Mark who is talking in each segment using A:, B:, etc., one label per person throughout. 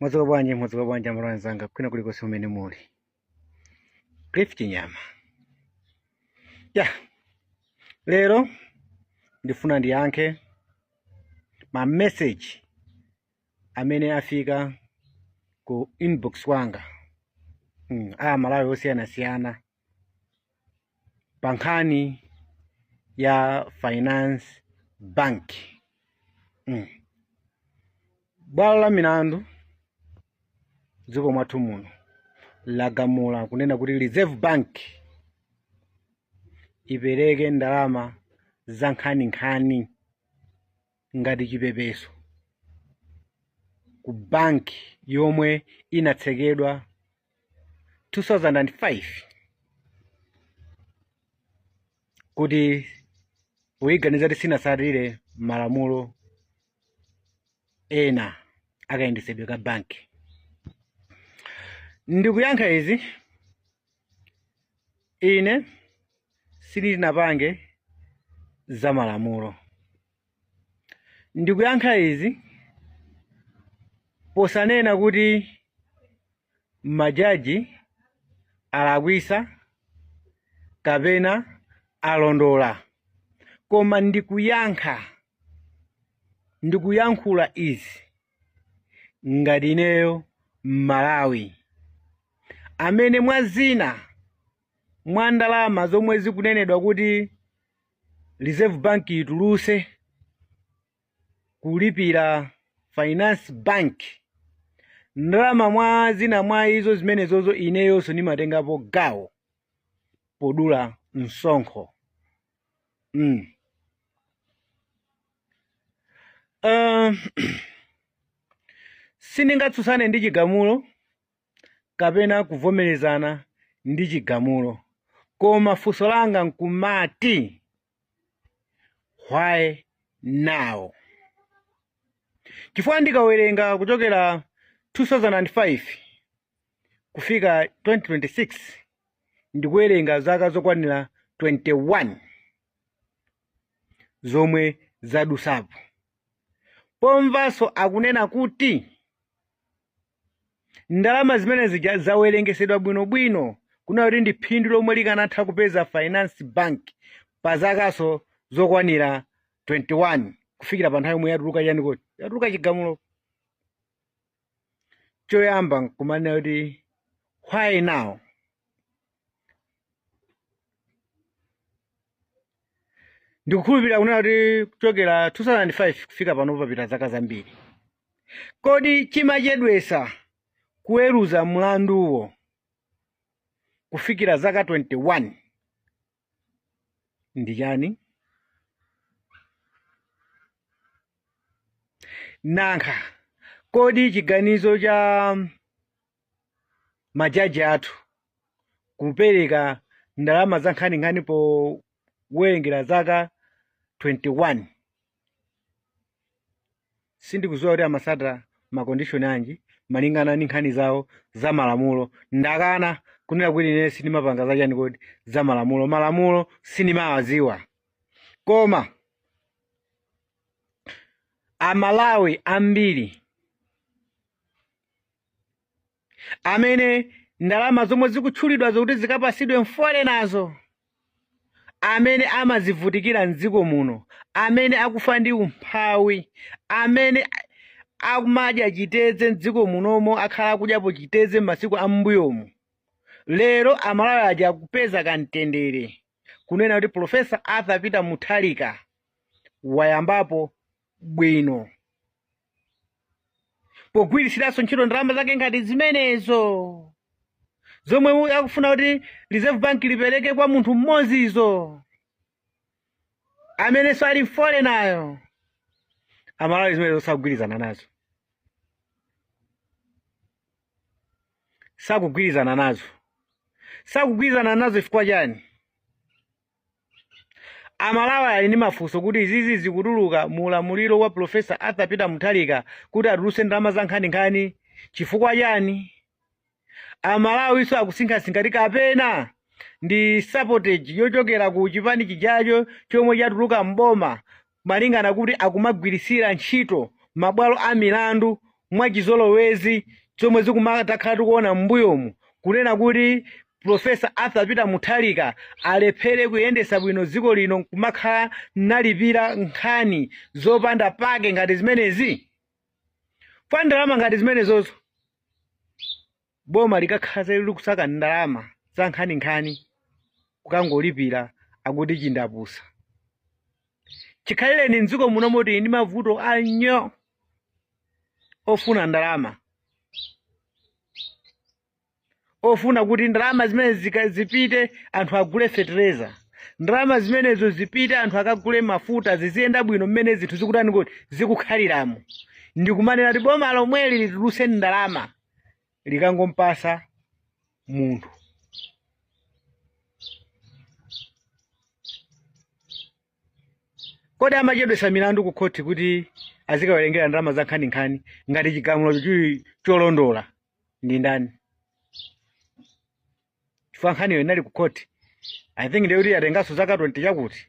A: Mwadzuka bwanji, mwadzuka bwanji amalawi anzanga kwina kulikonse kumene muli. Cliff Chinyama. Ya, lero ndifuna ndiyankhe ma message amene afika ku inbox kwanga a Malawi osiyanasiyana pa nkhani ya Finance Bank. Bwalo la milandu dziko mwathu muno lagamula kunena kuti Reserve Bank ipereke ndalama za nkhaninkhani ngati chipepeso ku banki yomwe inatsekedwa 2005 kuti poyiganiza kuti sinatsatire malamulo ena akayendetsedwe ka banki. Ndikuyankha izi, ine sindinapange za malamulo. Ndikuyankha izi posanena kuti majaji alakwisa kapena alondola, koma ndikuyankhula izi ngati ineyo Mmalawi amene mwa zina mwa ndalama zomwe zikunenedwa kuti Reserve Bank ituluse kulipira Finance Bank, ndalama mwa zina mwa izo zimenezozo ineyonso ndimatengapo gawo podula msonkho. Sindingatsutsane ndi chigamulo kapena kuvomerezana ndi chigamulo, koma funso langa nkumati why now? Chifukwa ndikawerenga kuchokera 2005 kufika 2026 ndikuwerenga zaka zokwanira 21 zomwe zadusapo. Pomvanso akunena kuti ndalama zimene zija zawerengesedwa bwinobwino kunena kuti ndi phindu lomwe likanatha kupeza Finance Bank pa zakaso zokwanira 21 kufikira pa nthawi yomwe yatuluka chani kodi yatuluka chigamulo. Choyamba nkumanena kuti why now? Ndikukhulupirira kunena kuti kuchokera 2005 kufika pano papita zaka zambiri. Kodi chimachedwesa kuweruza mlanduwo kufikira zaka 21 ndi chani? Nankha kodi chiganizo cha majaji athu kupereka ndalama za nkhaninkhani powerengera zaka 21, sindikudziwa kuti amasata makondishoni anji malingana ndi nkhani zawo za malamulo. Ndakana kunena kuti ine sindimapanga za chani kodi za malamulo, malamulo sindimawaziwa, koma Amalawi ambiri amene ndalama zomwe zikutchulidwa zokuti zikapasidwe mforenazo, amene amazivutikira mdziko muno, amene akufa ndi umphawi, amene akumadya chitedze mdziko munomo, akhala akudyapo chitedze m'masiku am'mbuyomu, lero Amalawi aja akupeza kamtendere kunena kuti Professor Arthur Peter Mutharika wayambapo bwino pogwiritsiranso ntchito ndalama zake ngati zimenezo zomwe akufuna kuti Reserve Bank lipereke kwa munthu mmodzizo amenenso ali foreigner. Amalawi zimenezo sakugwirizana nazo, sakugwirizana nazo, sakugwirizana nazo. Chifukwa chani? Amalawi ali ndi mafunso kuti izizi zikutuluka mu ulamuliro wa Professor Arthur Peter Mutharika kuti atulutse ndalama za nkhaninkhani chifukwa chani? Amalawinso akusinkhasinkha kuti kapena ndi sabotage yochokera ku chipani chijacho chomwe chatuluka m'boma, malingana kuti akumagwiritsira ntchito mabwalo a milandu Mwachizolowezi chomwe zikumatakhala tikuona m'mbuyomu, kunena kuti Professor Arthur Peter Mutharika alephere kuyendesa bwino dziko lino nkumakhala nalipira nkhani zopanda pake ngati zimenezi, kwa ndalama ngati zimenezozo, boma likakhala likusaka ndalama za nkhaninkhani kukangolipira akuti chindapusa. Chikhalireni mdziko muno moti ndi mavuto anyo ofuna ndalama, ofuna kuti ndalama zimene zipite anthu agule fetereza, ndalama zimenezo zipite anthu akagule mafuta, ziziyenda bwino mmene zinthu zikutani kuti zikukhaliramo. Ndikumanena kuti boma lomweli lituluse ndalama likangompasa munthu. Kodi amachedwesa milandu ku khoti kuti azikawerengera ndalama za nkhaninkhani ngati chigamulo chili cholondola ndi ndani? Chifukwa nkhaniyo inali ku khoti, I think ndiye kuti yatenganso zaka 20 chakuti.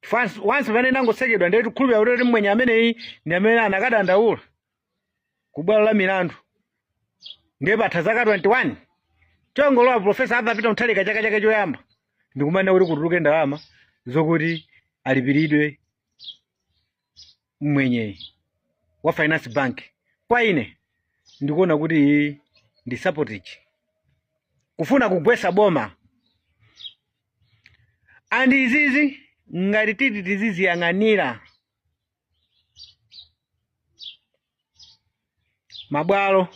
A: Chifukwa once pamene inangotsekedwa, ndiye tikhulupirira kuti mwenye ameneyi ndi amene anakadandaula ku bwalo la milandu, ndiye patha zaka 21 chongolowa Professor Arthur Peter Mutharika chaka chake choyamba, ndikumanena kuti kutuluke ndalama zokuti alipiridwe mwenyeyi wa Finance Bank. Kwa ine ndikuona kuti iyi ndi sabotage, kufuna kugwesa boma. And izizi ngati titi tiziziyang'anira, mabwalo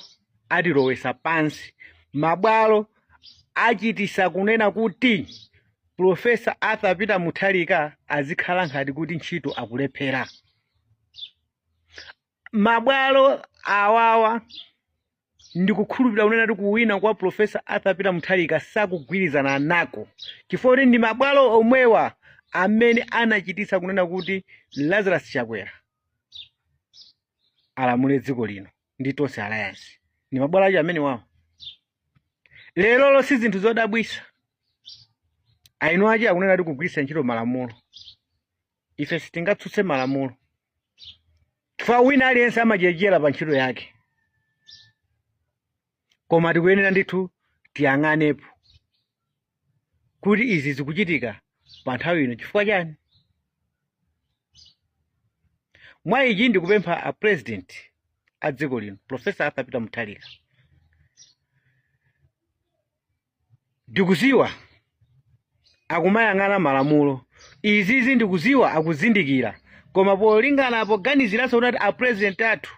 A: atilowesa pansi, mabwalo achitisa kunena kuti Professor Arthur Peter Mutharika azikhala ngati kuti ntchito akulephera. Mabwalo awawa ndikukhulupirira kunena kuti kuwina kwa Professor Arthur Peter Mutharika sakugwirizana nako, chifukwa kuti ndi mabwalo omwewa amene anachititsa kunena kuti Lazarus Chakwera alamule dziko lino ndi Tonse Alliance. Ndi mabwalo acho amene wawo. Lerolo si zinthu zodabwisa, ainu ache akunena kuti kugwiritsa ntchito malamulo. Ife sitingatsutse malamulo, chifukwa wina aliyense amachechera pa ntchito yake, koma tikuyenera ndithu tiyang'anepo kuti izi zikuchitika pa nthawi ino chifukwa chani. Mwa ichi ndikupempha a president a dziko lino, Professor Arthur Peter Mutharika, ndikuziwa akumayang'ana malamulo izizi, ndikuziwa akuzindikira, koma polingana poganiziranso kuti a president athu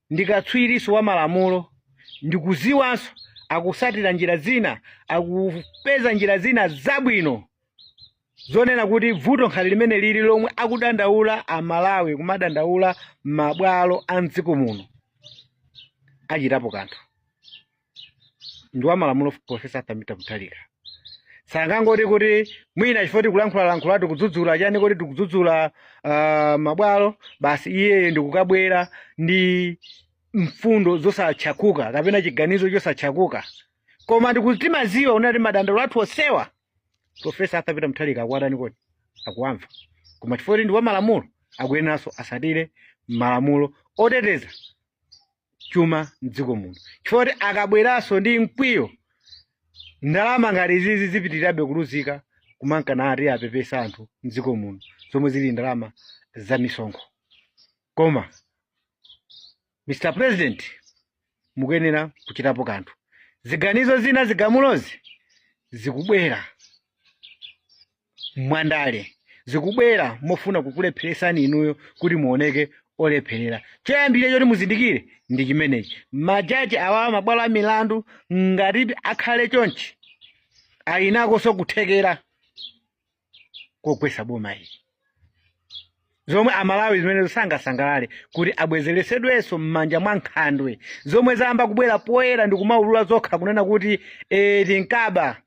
A: ndi katswiriso wa malamulo, ndikuziwanso akusatira njira zina, akupeza njira zina zabwino zonena kuti vuto nkhali limene lili lomwe akudandaula Amalawi, kumadandaula mabwalo a mdziko muno, achitapo kanthu. Ndi wa malamulo Professor Arthur Peter Mutharika, sangangoti kuti mwina chifukwa tikulankhulalankhula, tikudzudzula chani, kuti tikudzudzula mabwalo basi, iyeyo ndikukabwera ndi mfundo zosatchakuka kapena chiganizo chosatchakuka. Koma ndikutimaziwa unati madandaulo athu onsewa Professor Arthur Peter Mutharika akuwatani kodi akuwamva, koma chifukwa kuti ndi wa malamulo akuyeneranso asatire malamulo oteteza chuma mdziko muno, chifukwa kuti akabweranso ndi mkwiyo, ndalama ngati izizi zipitirirabe kuluzika kumankana ati apepesa anthu mdziko muno, zomwe zili ndalama za misonkho. Koma Mr President, mukuyenera kuchitapo kanthu. Ziganizo zina, zigamulozi zikubwera mwandale, zikubwera mofuna kukulepheresani inuyo kuti muoneke olepherera. Choyambirira choti muzindikire ndi chimenechi: majaji awawa, mabwalo a milandu ngati akhale chonchi, ali nakonso kuthekera kogwesa boma ili, zomwe Amalawi zimenezo sangasangalale kuti abwezeresedwenso m'manja mwa nkhandwe zomwe zayamba kubwera poyera ndi kumaulula zokha kunena kuti tinkaba,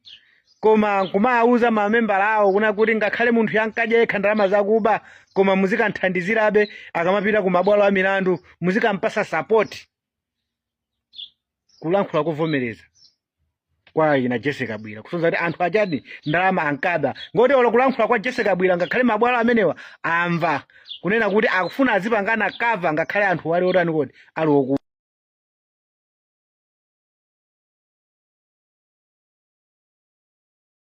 A: koma nkumawuza mamembala awo kuna kuti ngakhale munthu yankadya yekha ndalama zakuba, koma muzikanthandizirabe akamapita ku mabwalo a milandu, muzikampasa support, kulankhula kovomereza. Kwa ina Jessie Kabwila, kusonyeza kuti anthu achadi ndalama ankaba. Ngoti olo kulankhula kwa Jessie Kabwila, ngakhale mabwalo amenewa amva kunena kuti akufuna azipangana cover ngakhale anthu ali otani kodi, ali oku.